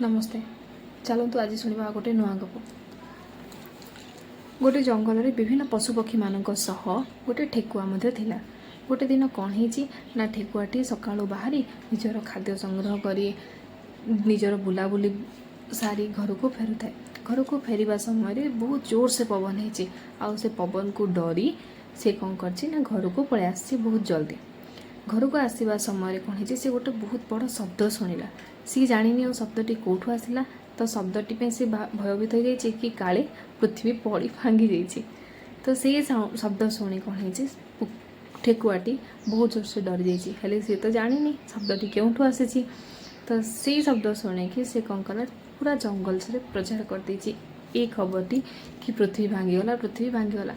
ନମସ୍ତେ। ଚାଲନ୍ତୁ, ଆଜି ଶୁଣିବା ଆଉ ଗୋଟେ ନୂଆ ଗପ। ଗୋଟେ ଜଙ୍ଗଲରେ ବିଭିନ୍ନ ପଶୁପକ୍ଷୀମାନଙ୍କ ସହ ଗୋଟେ ଠେକୁଆ ମଧ୍ୟ ଥିଲା। ଗୋଟେ ଦିନ କ'ଣ ହେଇଛି ନା, ଠେକୁଆଟି ସକାଳୁ ବାହାରି ନିଜର ଖାଦ୍ୟ ସଂଗ୍ରହ କରି, ନିଜର ବୁଲାବୁଲି ସାରି ଘରକୁ ଫେରୁଥାଏ। ଘରକୁ ଫେରିବା ସମୟରେ ବହୁତ ଜୋରସେ ପବନ ହେଇଛି ଆଉ ସେ ପବନକୁ ଡରି ସେ କ'ଣ କରିଛି ନା, ଘରକୁ ପଳେଇ ଆସିଛି ବହୁତ ଜଲ୍ଦି। ଘରକୁ ଆସିବା ସମୟରେ କ'ଣ ହେଇଛି, ସେ ଗୋଟେ ବହୁତ ବଡ଼ ଶବ୍ଦ ଶୁଣିଲା। ସିଏ ଜାଣିନି ଆଉ ଶବ୍ଦଟି କେଉଁଠୁ ଆସିଲା। ତ ଶବ୍ଦଟି ପାଇଁ ସେ ଭୟଭୀତ ହେଇଯାଇଛି କି କାଳେ ପୃଥିବୀ ପଡ଼ି ଭାଙ୍ଗି ଯାଇଛି। ତ ସେଇ ଶବ୍ଦ ଶୁଣି କ'ଣ ହେଇଛି, ଠେକୁଆଟି ବହୁତ ଜୋରସେ ଡରିଯାଇଛି। ହେଲେ ସିଏ ତ ଜାଣିନି ଶବ୍ଦଟି କେଉଁଠୁ ଆସିଛି। ତ ସେଇ ଶବ୍ଦ ଶୁଣିକି ସେ କ'ଣ କଲା, ପୁରା ଜଙ୍ଗଲରେ ପ୍ରଚାର କରିଦେଇଛି ଏଇ ଖବରଟି କି ପୃଥିବୀ ଭାଙ୍ଗିଗଲା, ପୃଥିବୀ ଭାଙ୍ଗିଗଲା।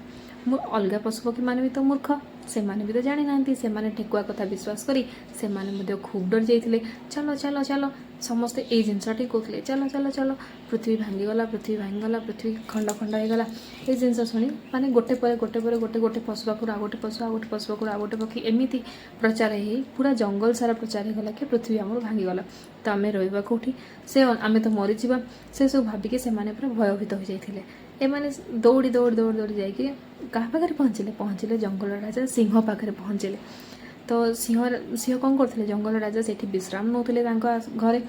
ମୁଁ ଅଲଗା ପଶୁପକ୍ଷୀମାନେ ବି ତ ମୂର୍ଖ, ସେମାନେ ବି ତ ଜାଣିନାହାନ୍ତି। ସେମାନେ ଠେକୁଆ କଥା ବିଶ୍ୱାସ କରି ସେମାନେ ମଧ୍ୟ ଖୁବ୍ ଡରି ଯାଇଥିଲେ। ଚାଲ, ଚାଲ, ଚାଲ, ସମସ୍ତେ ଏଇ ଜିନିଷଟି କହୁଥିଲେ, ଚାଲ, ଚାଲ, ଚାଲ, ପୃଥିବୀ ଭାଙ୍ଗିଗଲା, ପୃଥିବୀ ଭାଙ୍ଗିଗଲା, ପୃଥିବୀ ଖଣ୍ଡ ଖଣ୍ଡ ହେଇଗଲା। ଏଇ ଜିନିଷ ଶୁଣି ମାନେ ଗୋଟେ ପରେ ଗୋଟେ ପରେ ଗୋଟେ, ଗୋଟେ ପଶୁ ପାଖରୁ ଆଉ ଗୋଟେ ପଶୁ, ଆଉ ଗୋଟେ ପଶୁ ପାଖରୁ ଆଉ ଗୋଟେ ପକ୍ଷୀ, ଏମିତି ପ୍ରଚାର ହେଇ ପୁରା ଜଙ୍ଗଲ ସାରା ପ୍ରଚାର ହେଇଗଲା କି ପୃଥିବୀ ଆମର ଭାଙ୍ଗିଗଲା, ତ ଆମେ ରହିବା କେଉଁଠି? ସେ ଆମେ ତ ମରିଯିବା। ସେସବୁ ଭାବିକି ସେମାନେ ପୁରା ଭୟଭୀତ ହୋଇଯାଇଥିଲେ। ଏମାନେ ଦୌଡ଼ି ଦୌଡ଼ି ଦୌଡ଼ି ଦୌଡ଼ି ଯାଇକି କାହା ପାଖରେ ପହଞ୍ଚିଲେ? ପହଞ୍ଚିଲେ ଜଙ୍ଗଲ ରାଜା ସିଂହ ପାଖରେ ପହଞ୍ଚିଲେ। ତ ସିଂହ ସିଂହ କ'ଣ କରୁଥିଲେ? ଜଙ୍ଗଲ ରାଜା ସେଇଠି ବିଶ୍ରାମ ନେଉଥିଲେ ତାଙ୍କ ଘରେ।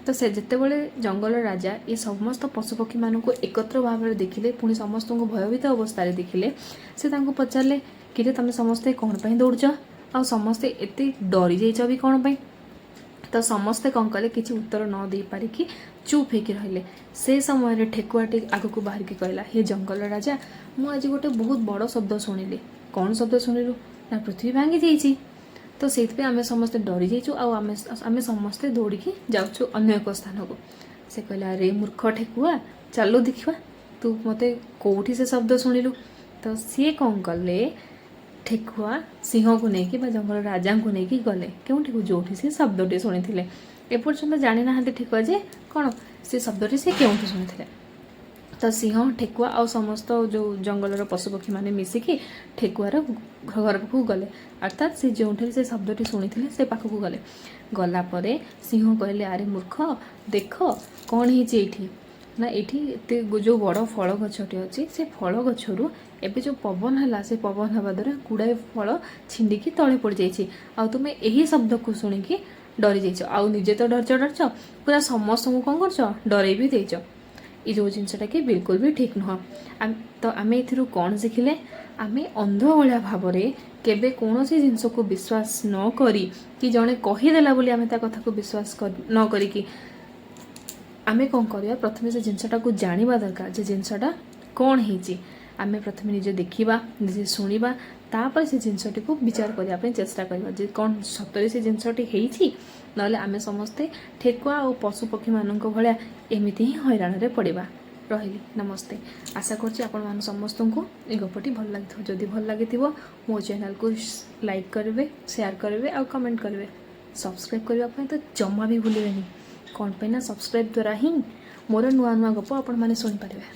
ତ ସେ ଯେତେବେଳେ ଜଙ୍ଗଲ ରାଜା ଏ ସମସ୍ତ ପଶୁପକ୍ଷୀମାନଙ୍କୁ ଏକତ୍ର ଭାବରେ ଦେଖିଲେ, ପୁଣି ସମସ୍ତଙ୍କୁ ଭୟଭୀତ ଅବସ୍ଥାରେ ଦେଖିଲେ, ସେ ତାଙ୍କୁ ପଚାରିଲେ, କିରେ, ତମେ ସମସ୍ତେ କ'ଣ ପାଇଁ ଦୌଡ଼ୁଛ ଆଉ ସମସ୍ତେ ଏତେ ଡରି ଯାଇଛ ବି କ'ଣ ପାଇଁ? ତ ସମସ୍ତେ କ'ଣ କଲେ? କିଛି ଉତ୍ତର ନ ଦେଇପାରିକି ଚୁପ୍ ହେଇକି ରହିଲେ। ସେ ସମୟରେ ଠେକୁଆଟି ଆଗକୁ ବାହାରିକି କହିଲା, ହେ ଜଙ୍ଗଲ ରାଜା, ମୁଁ ଆଜି ଗୋଟେ ବହୁତ ବଡ଼ ଶବ୍ଦ ଶୁଣିଲି। କ'ଣ ଶବ୍ଦ ଶୁଣିଲୁ? ନା, ପୃଥିବୀ ଭାଙ୍ଗି ଯାଇଛି, ତ ସେଇଥିପାଇଁ ଆମେ ସମସ୍ତେ ଡରି ଯାଇଛୁ ଆଉ ଆମେ ସମସ୍ତେ ଦୌଡ଼ିକି ଯାଉଛୁ ଅନ୍ୟ ଏକ ସ୍ଥାନକୁ। ସେ କହିଲା, ଆରେ ମୂର୍ଖ ଠେକୁଆ, ଚାଲୁ ଦେଖିବା ତୁ ମୋତେ କେଉଁଠି ସେ ଶବ୍ଦ ଶୁଣିଲୁ। ତ ସିଏ କ'ଣ କଲେ? ଠେକୁଆ ସିଂହକୁ ନେଇକି ବା ଜଙ୍ଗଲ ରାଜାଙ୍କୁ ନେଇକି ଗଲେ କେଉଁଠିକୁ? ଯେଉଁଠି ସେ ଶବ୍ଦଟି ଶୁଣିଥିଲେ। ଏପର୍ଯ୍ୟନ୍ତ ଜାଣିନାହାନ୍ତି ଠେକୁଆ ଯେ କ'ଣ ସେ ଶବ୍ଦଟି ସେ କେଉଁଠି ଶୁଣିଥିଲେ। ତ ସିଂହ, ଠେକୁଆ ଆଉ ସମସ୍ତ ଯେଉଁ ଜଙ୍ଗଲର ପଶୁପକ୍ଷୀମାନେ ମିଶିକି ଠେକୁଆର ଘର ପାଖକୁ ଗଲେ, ଅର୍ଥାତ୍ ସେ ଯେଉଁଠାରେ ସେ ଶବ୍ଦଟି ଶୁଣିଥିଲେ ସେ ପାଖକୁ ଗଲେ। ଗଲା ପରେ ସିଂହ କହିଲେ, ଆରେ ମୂର୍ଖ, ଦେଖ କ'ଣ ହେଇଛି ଏଇଠି। ନା, ଏଇଠି ଏତେ ଯେଉଁ ବଡ଼ ଫଳ ଗଛଟି ଅଛି, ସେ ଫଳ ଗଛରୁ ଏବେ ଯେଉଁ ପବନ ହେଲା, ସେ ପବନ ହେବା ଦ୍ୱାରା ଗୁଡ଼ାଏ ଫଳ ଛିଣ୍ଡିକି ତଳେ ପଡ଼ିଯାଇଛି ଆଉ ତୁମେ ଏହି ଶବ୍ଦକୁ ଶୁଣିକି ଡରିଯାଇଛ। ଆଉ ନିଜେ ତ ଡରିଛ ଡରିଛ, ପୁରା ସମସ୍ତଙ୍କୁ କ'ଣ କରୁଛ? ଡରେଇ ବି ଦେଇଛ। ଏ ଯେଉଁ ଜିନିଷଟା କି ବିଲକୁଲ ବି ଠିକ୍ ନୁହଁ। ତ ଆମେ ଏଥିରୁ କ'ଣ ଶିଖିଲେ? ଆମେ ଅନ୍ଧ ଭଳିଆ ଭାବରେ କେବେ କୌଣସି ଜିନିଷକୁ ବିଶ୍ୱାସ ନ କରି କି ଜଣେ କହିଦେଲା ବୋଲି ଆମେ ତା କଥାକୁ ବିଶ୍ୱାସ ନ କରିକି ଆମେ କ'ଣ କରିବା? ପ୍ରଥମେ ସେ ଜିନିଷଟାକୁ ଜାଣିବା ଦରକାର ଯେ ଜିନିଷଟା କ'ଣ ହେଇଛି। ଆମେ ପ୍ରଥମେ ନିଜେ ଦେଖିବା, ନିଜେ ଶୁଣିବା, ତାପରେ ସେ ଜିନିଷଟିକୁ ବିଚାର କରିବା ପାଇଁ ଚେଷ୍ଟା କରିବା ଯେ କ'ଣ ସତରେ ସେ ଜିନିଷଟି ହେଇଛି। ନହେଲେ ଆମେ ସମସ୍ତେ ଠେକୁଆ ଆଉ ପଶୁପକ୍ଷୀମାନଙ୍କ ଭଳିଆ ଏମିତି ହିଁ ହଇରାଣରେ ପଡ଼ିବା। ରହିଲି, ନମସ୍ତେ। ଆଶା କରୁଛି ଆପଣମାନ ସମସ୍ତଙ୍କୁ ଏ ଗପଟି ଭଲ ଲାଗିଥିବ। ଯଦି ଭଲ ଲାଗିଥିବ, ମୋ ଚ୍ୟାନେଲକୁ ଲାଇକ୍ କରିବେ, ସେୟାର କରିବେ ଆଉ କମେଣ୍ଟ କରିବେ। ସବସ୍କ୍ରାଇବ୍ କରିବା ପାଇଁ ତ ଜମା ବି ଭୁଲିବେନି। କ'ଣ ପାଇଁ ନା, ସବସ୍କ୍ରାଇବ୍ ଦ୍ୱାରା ହିଁ ମୋର ନୂଆ ନୂଆ ଗପ ଆପଣମାନେ ଶୁଣିପାରିବେ।